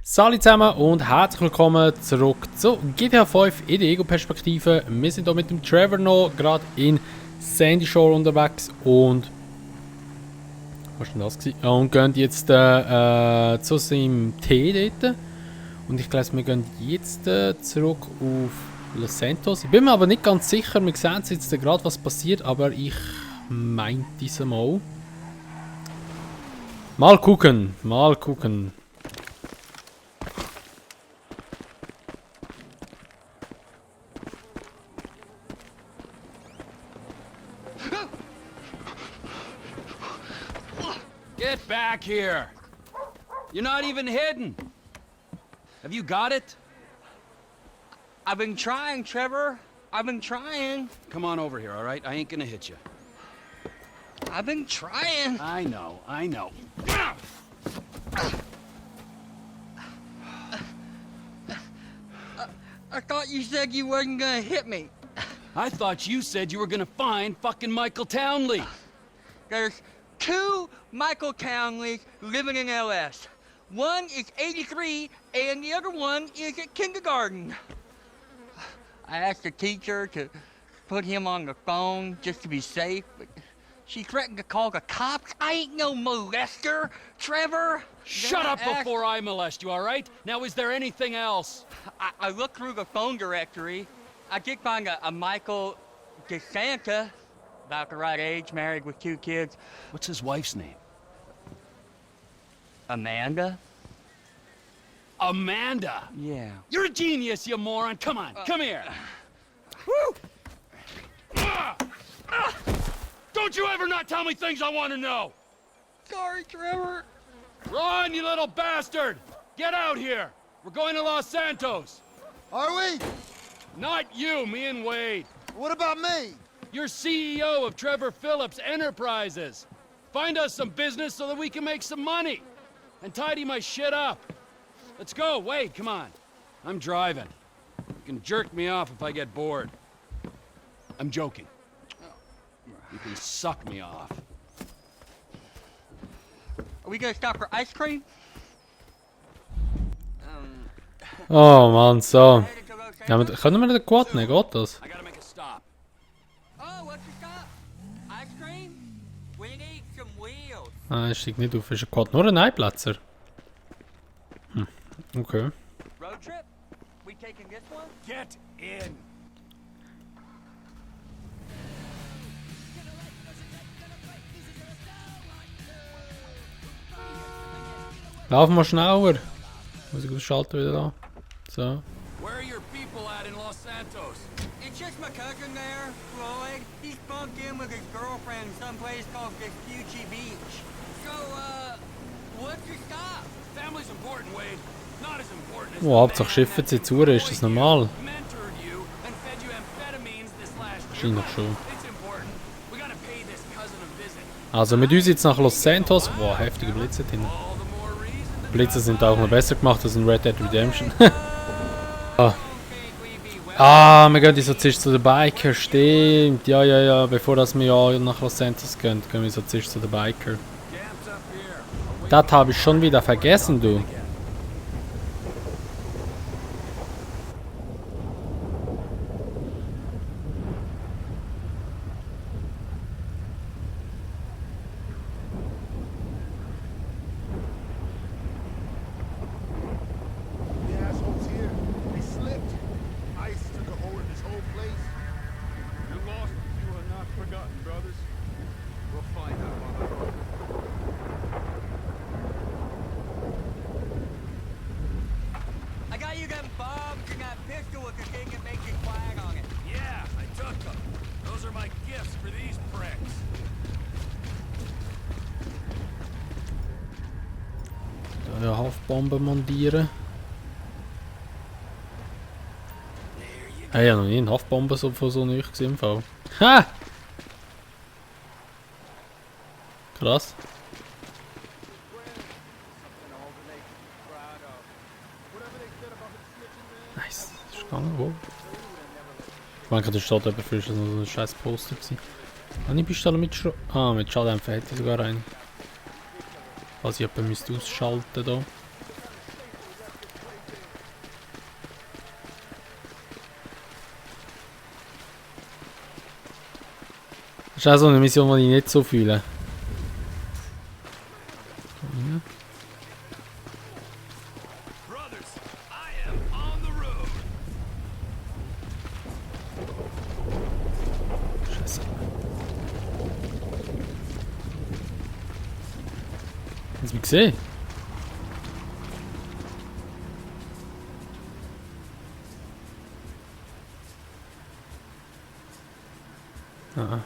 Salut zusammen und herzlich willkommen zurück zu GTA 5 in der Ego-Perspektive. Wir sind hier mit dem Trevor noch gerade in Sandy Shore unterwegs und was war denn das gewesen? Ja, und gehen jetzt zu seinem Tee dort. Und ich glaube, wir gehen jetzt zurück auf Los Santos. Ich bin mir aber nicht ganz sicher, wir sehen jetzt gerade, was passiert, aber ich meinte es mal. Mal gucken, mal gucken. Get back here! You're not even hidden! Have you got it? I've been trying, Trevor. I've been trying. Come on over here, all right? I ain't gonna hit you. I've been trying. I know, I know. I thought you said you wasn't gonna hit me. I thought you said you were gonna find fucking Michael Townley. There's two Michael Townleys living in LS. One is 83 and the other one is at kindergarten. I asked the teacher to put him on the phone just to be safe, but she threatened to call the cops. I ain't no molester, Trevor. Shut up before I molest you, all right? Now, is there anything else? I looked through the phone directory. I did find a Michael DeSanta, about the right age, married with 2 kids. What's his wife's name? Amanda? Amanda! Yeah. You're a genius, you moron! Come on, come here! Woo! Don't you ever not tell me things I want to know! Sorry, Trevor. Run, you little bastard! Get out here! We're going to Los Santos! Are we? Not you, me and Wade. What about me? You're CEO of Trevor Phillips Enterprises. Find us some business so that we can make some money. And tidy my shit up. Let's go, Wade, come on. I'm driving. You can jerk me off if I get bored. I'm joking. You can suck me off. Are we gonna stop for ice cream? Oh Mann, so. Headed to Los Ja, Angeles? können wir den Quad nehmen? Geht das? I gotta make a stop. Oh, what's the stop? Ice cream? We need some wheels. Ah, ich steig nicht auf. Ist ein Quad nur ein Einplätzer? Okay. Road trip? We taking this one? Get in. Laufen wir schneller. Muss ich den Schalter wieder an. So. Where are your people at in Los Santos? It's just my cousin there, Floyd. He's bunked in with his girlfriend someplace called Vespucci Beach. So, what's your stop? Family's important, Wade. Not as important as Oh, Hauptsache Schiffe sind zu, ist das normal? mentored you and fed you amphetamines this last year. Wahrscheinlich schon. It's important. We gotta pay this cousin a visit. Also mit uns jetzt nach Los Santos. Boah, heftige Blitze drin. All the more reason to Blitze sind auch noch besser gemacht als in Red Dead Redemption. Think we be well? Wir gehen so zuerst zu den Biker. Stimmt. Ja. Bevor dass wir ja nach Los Santos gehen, gehen wir so zuerst zu den Biker. camps up here. Das habe ich schon wieder vergessen, du. The assholes here. They slipped. Ice took a hold of this whole place. You're lost, you are not forgotten, brothers. We'll find out on our own. I got you them bombs and that pistol with the thing that makes you flag on it. Yeah, I took them. Those are my gifts for these pricks. Da ja Haftbomben montieren. Hey, ich habe noch nie eine Haftbombe so von so neu gesehen im Fall. Ha! Krass. Nice. Das ist gegangen, wo? Ich meine, das steht eben für so ein scheiß Poster gewesen. Habe ich Pistole mit Schro... Ah, mit Schalldämpfer hätte ich sogar einen. Was ich jemanden müsste ausschalten da. Das ist auch so eine Mission, die ich nicht so fühle. Brothers, I am on the road. Scheiße. Hast du mich gesehen? Ah.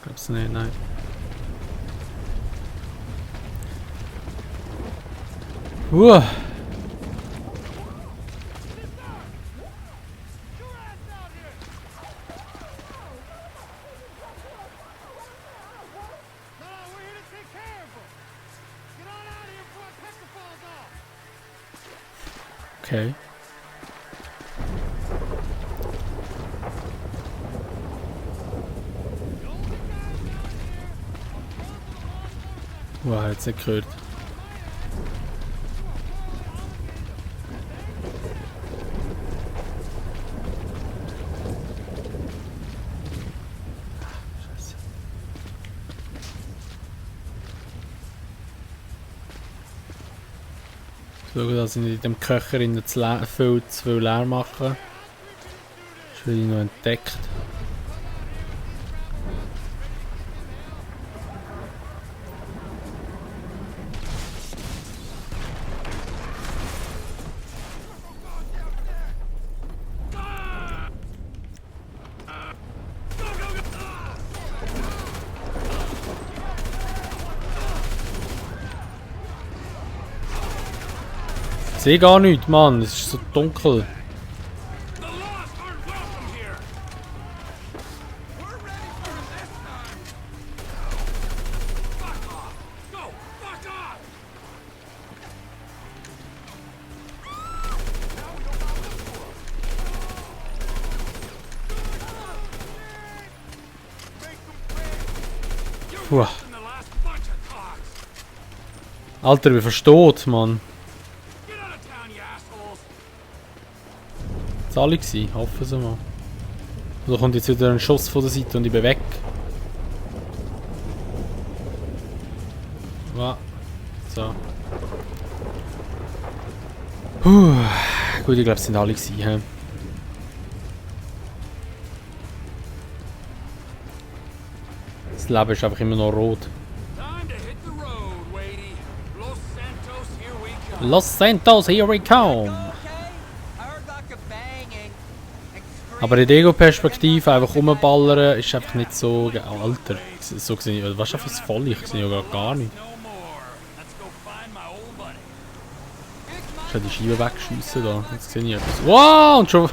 Glaub's nicht, nein. Uah. Okay. Wow, jetzt nicht gehört. Scheiße. Schauen, dass ich nicht in dem Köcher in viel zu viel leer mache. Das wird noch entdeckt. Ich sehe gar nichts, Mann. Es ist so dunkel. The lost aren't welcome here. We're ready for them this time. Fuck off. Go. Fuck off. Now we don't know what to look for. Make them pay. You're Uah. worse than the last bunch of cogs. Alter, ich bin verstört, Mann. Get out of town, you assholes. Das war alle gewesen, hoffen Sie mal. Oder kommt jetzt wieder ein Schuss von der Seite und ich bin weg. Ja. So. Puh. Gut, ich glaube, es sind alle gewesen. He? Das Leben ist einfach immer noch rot. Time to hit the road, Wadey. Los Santos, here we come. Los Santos, here we come! Okay? I heard like a banging and screaming. Aber in der Ego-Perspektive einfach rumballern ist einfach nicht so... Alter, so gesehen, was ist einfach das voll? Ich sehe ja gar nicht. No more. Let's go find my old buddy. Ich kann die Scheibe wegschiessen da. Jetzt sehe ich etwas. Wow! Und schon...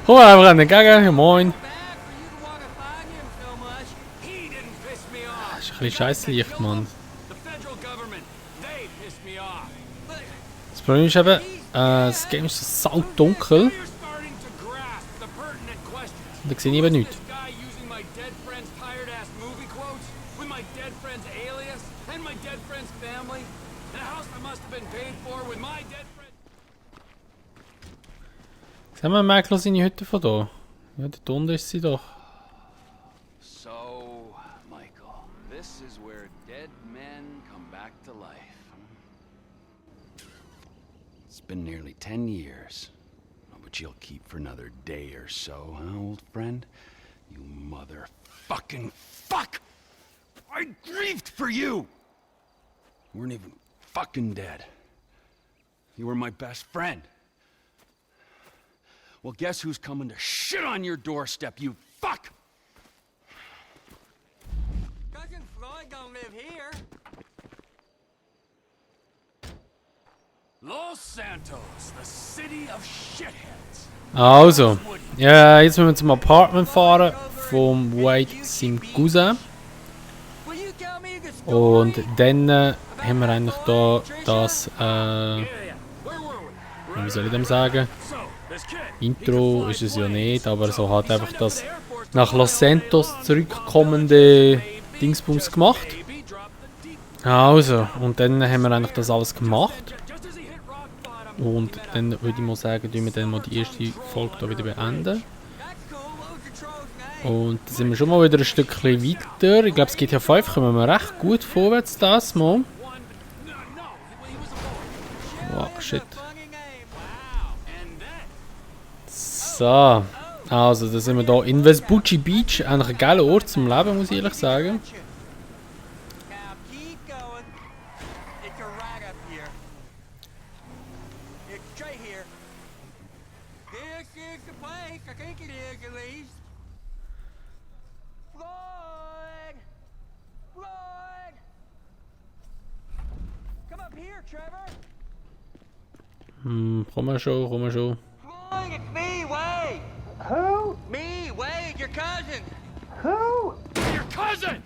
Komm mal einfach entgegen. Ja, moin. Back for you to want to find him so much. He didn't piss me off. Das ist ein bisschen Scheisslicht, Mann. The federal government, they pissed me off. Das Problem ist eben, das Game ist so saudunkel. You're starting to grasp the pertinent questions. Und da sehe ich eben nichts. This guy using my dead friend's tired-ass movie quotes with my dead friend's alias and my dead friend's family. And a house that must have been paid for with my dead friend. Sehen wir Michael seine Hütte von da? Ja, dort unten ist sie doch. So, Michael, this is where dead men come back to life. It's been nearly 10 years. Oh, but you'll keep for another day or so, huh, old friend? You motherfucking fuck! I grieved for you! You weren't even fucking dead. You were my best friend. Well, guess who's coming to shit on your doorstep, you fuck! Cousin Floyd don't live here. Los Santos, the city of shitheads. Also, ja, jetzt müssen wir zum Apartment fahren vom Wade seinem Cousin. Will you tell me the story? Und dann haben wir eigentlich da das, Yeah. Where were we? wie soll ich dem sagen? So, this kid. Intro ist es ja nicht, aber so hat einfach das nach Los Santos zurückkommende Dingsbums gemacht. Baby dropped the deep. Also, und dann haben wir eigentlich das alles gemacht. Just as he hit rock bottom. Und dann würde ich mal sagen, tun wir dann mal die erste Folge hier wieder beenden. Und da sind wir schon mal wieder ein Stückchen weiter. Ich glaube, es GTA 5 kommen wir recht gut vorwärts das Mal. Wow, shit. So. Also, da sind wir hier in Vespucci Beach. Eigentlich ein geiler Ort zum Leben, muss ich ehrlich sagen. Now keep going. It's a right up here. It's straight here. This is the place. I think it is, at least. Floyd! Floyd! Come up here, Trevor. Komm mal schon, komm mal schon. Floyd, it's me, Wade. Who? Me, Wade, your cousin. Who? Your cousin!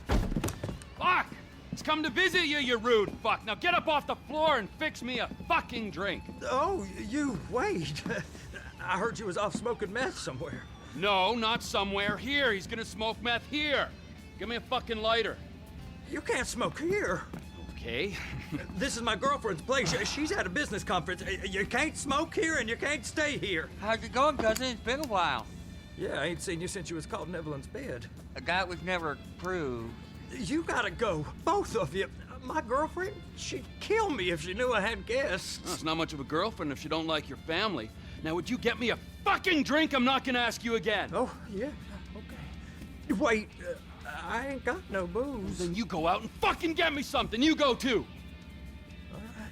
Fuck! He's come to visit you, you rude fuck. Now get up off the floor and fix me a fucking drink. Oh, you, Wade. I heard you was off smoking meth somewhere. No, not somewhere. Here. He's gonna smoke meth here. Give me a fucking lighter. You can't smoke here. Okay. This is my girlfriend's place. She's at a business conference. You can't smoke here and you can't stay here. How's it going, cousin? It's been a while. Yeah, I ain't seen you since you was caught in Evelyn's bed. A guy was never proved. You gotta go, both of you. My girlfriend, she'd kill me if she knew I had guests. Well, it's not much of a girlfriend if you don't like your family. Now, would you get me a fucking drink? I'm not gonna ask you again. Oh, yeah, okay. Wait, I ain't got no booze. Then you go out and fucking get me something. You go too. All right.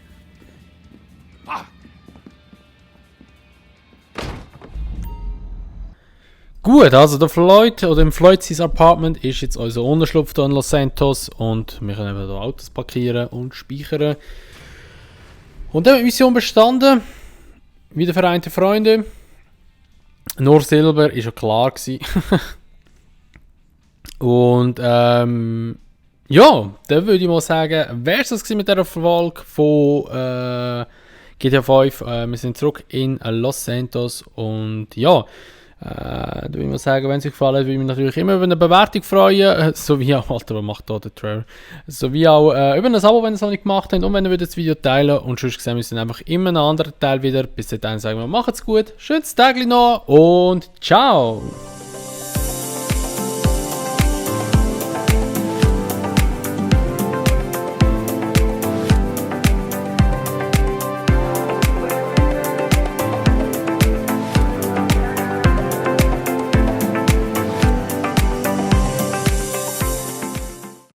Fuck. Gut, also der Floyd, oder im Floyd sein Apartment ist jetzt unser Unterschlupf hier in Los Santos und wir können eben hier Autos parkieren und speichern. Und dann haben wir die Mission bestanden. Wieder vereinte Freunde. Nur Silber ist ja klar gewesen. Und ja, dann würde ich mal sagen, wäre es das mit dieser Folge von GTA 5. Wir sind zurück in Los Santos und ja, da würde ich mal sagen, wenn es euch gefallen hat, würde ich mich natürlich immer über eine Bewertung freuen, sowie auch, Alter, was macht da der Trevor, sowie auch über ein Abo, wenn ihr es noch nicht gemacht habt und wenn ihr das Video teilen und sonst sehen wir uns dann einfach immer einen anderen Teil wieder. Bis dahin sagen wir, macht's gut, schönes Tag noch und ciao!